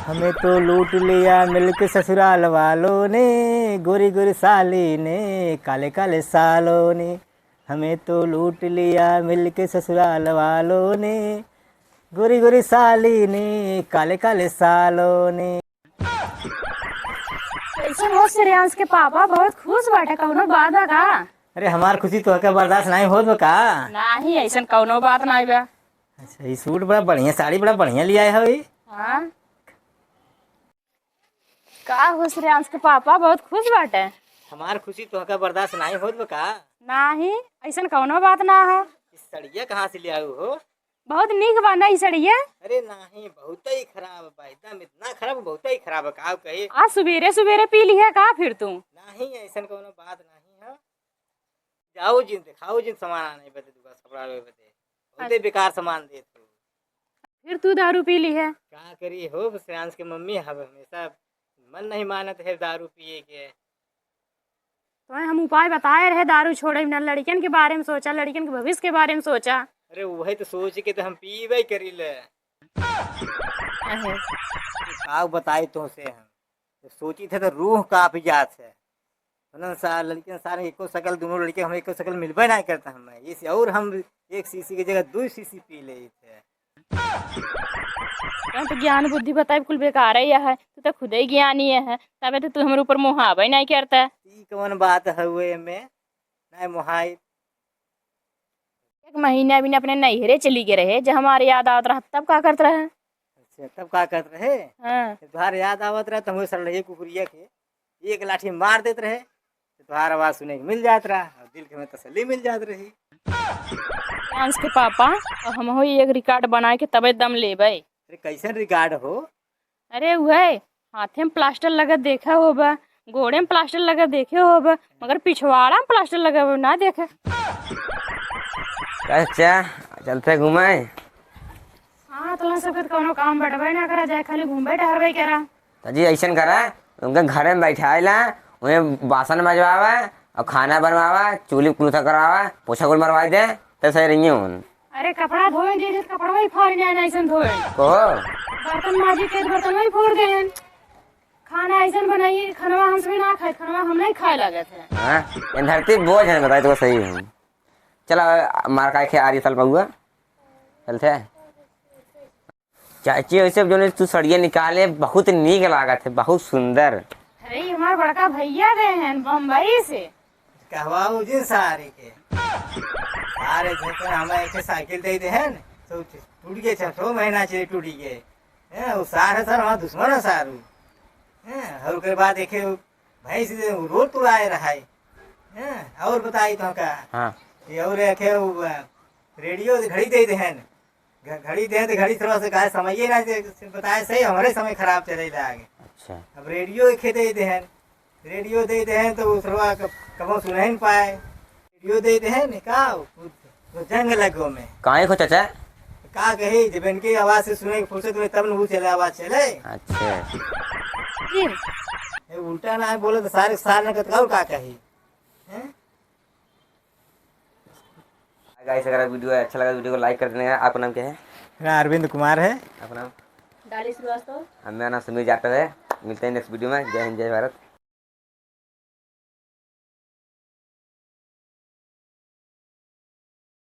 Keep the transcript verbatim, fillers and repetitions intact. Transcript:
हमें तो लूट लिया मिलके ससुराल वालों ने, गोरी गोरी साली ने, काले काले सालों ने। हमें तो लूट लिया मिलके ससुराल वालों ने, गोरी गोरी साली ने, काले काले सालों ने। कैसन हो श्रेयांश के पापा, बहुत खुश बाटे, कौनो बात बा का? अरे, हमार खुशी तोहके बर्दाश्त नाहीं होत बा का? नाहीं, ऐसन कौनो बात नाहीं बा। अच्छा, ई सूट बड़ा बढ़िया, साड़ी बड़ा बढ़िया लियाए हो ई। हाँ। का हो श्रेयांश के पापा, बहुत खुश बाटे? हमार खुशी तोहका बर्दाश्त नाहीं होत बा का? नाहीं, ऐसन कौनो बात ना है। ई सड़िया कहाँ से लियाऊ हो? बहुत नीक बा ना ई सड़िया। अरे नाहीं, बहुतै खराब बा, एकदम इतना खराब, बहुतै खराब बा, का कही? आज सुबेरे सुबेरे पी लिहे का फिर तू? नाहीं, ऐसन कौनो बात नाहीं है। जाओ जिन, देखाओ जिन सामान आने बदे, दुकान से कपड़ा लेवे बदे। बहुते हाँ। बेकार सामान देत हो। फिर तू दारू पी लिहे। का करी हो, श्रेयांश के मम्मी, हम हमेशा मन नहीं मानत है दारू पिए के। तोहे हम उपाय बताए रहे दारू छोड़े में, लड़कियन के बारे में सोचा, लड़कियन के भविष्य के बारे में सोचा। अरे वही तो सोच के तो हम पीबे करी ले। अहे। का बताई तोहसे हम, तो सोची थे तो रूह कांप जात है। उन्हन सा-, लड़कियन सारे एको शकल, दोनों लड़के हम एको शकल मिलबे नहीं करता हमें। इसे और हम एक शीशी की जगह दो शीशी पी ले थे। तोहे तो ज्ञान बुद्धि बताए कुल बेकार ही है, तू तो खुदे ही ज्ञानी है, तबे तो तू हमरे ऊपर मोहाबे नहीं करता। ई कौन बात है हुए में? नहीं मोहाई। एक महीना बिना अपने नैहरे चली गए रहे, जब हमारे याद आवत रहा तब का करत रहे? अच्छा, तब का करत रहे? हाँ। जब तुहार याद आवत रहा तो हम सड़े कुकुरिया के एक लाठी मार देत रहे, तो तुहार आवाज सुने के मिल जात रहा और दिल के में तसल्ली मिल जात रही। श्रेयांश के पापा, अब हम हो एक रिकॉर्ड बनाए के तबे दम लेबे। अरे कैसन रिकॉर्ड हो? अरे उहे, हाथे में प्लास्टर लगे देखे होबे, गोड़े में प्लास्टर लगे देखे होबे, मगर पिछवाड़ा में प्लास्टर लगे होबे ना देखे। अच्छा, चलते घूमे। हाँ, तो सबके तो कौनो काम बटबे ना करा, जाए खाली घूमबे टहरबे करा। तो जी ऐसन करा, उनके घरे में बैठाए ला, उन्हें बासन मजवावा और खाना बनवावा, चूल्ही कुलूसा करवावा, पोछा कुल मरवाई दे, तो सही रहिए उन। अरे कपड़ा धोए दे, दे कपड़ा ही फाड़ जाए ना, ऐसन धोए। को? बर्तन माजी के बर्तन वही फोड़ देन। खाना ऐसन बनाइए, खानवा हमसे ना खाए, खानवा हम नहीं खाए लागत है। हाँ, ये धरती बोझ है, बताई तो सही है। चला, मार खाए के आ रही साल बउआ, चलते हैं। चाची, वैसे जौन तू सड़िया निकाले, बहुत नीक लागत है, बहुत सुंदर। अरे, ये हमार बड़का भैया गए हैं बम्बई से। कहवाओ जिन सारे के। सारे झोंकन हमें एक साइकिल दे दे हैं, तो टूट गए, छह, छह महीना चले टूट गए। हैं, वो सार है सर, हमारा दुश्मन है सारू। हैं, और ओकरे बाद देखे वो भैंस दे, वो रोड तुड़ाए रहा है। हैं, और बताई तो का? हाँ। ये और देखे वो, अ, रेडियो घड़ी दे दे हैं। घ-, घड़ी दे दे, घड़ी थोड़ा सा काहे समय ये ना दे, बताए सही, हमारे समय खराब चले लागे। अच्छा। अब रेडियो एक दे दे हैं, रेडियो दे दे हैं तो वो थोड़ा क-, कबो सुनाई न पाए। रेडियो दे दे हैं, ने का, वो, वो जंग लगो में। काहे को चाचा? का कही, जब इनकी आवाज से सुने की फुर्सत में तब न वो चले, आवाज चले। अच्छा। जी। ये उल्टा ना बोले तो सारे साल न कतकाऊ का कही? हैं? गाइस, अगर वीडियो अच्छा लगा, वीडियो को लाइक कर देना। आपका नाम क्या है? मेरा अरविंद कुमार है। आपका नाम? डाली श्रीवास्तव। हम, मेरा नाम समीर जाटव है। मिलते हैं नेक्स्ट वीडियो में। जय हिंद, जय भारत।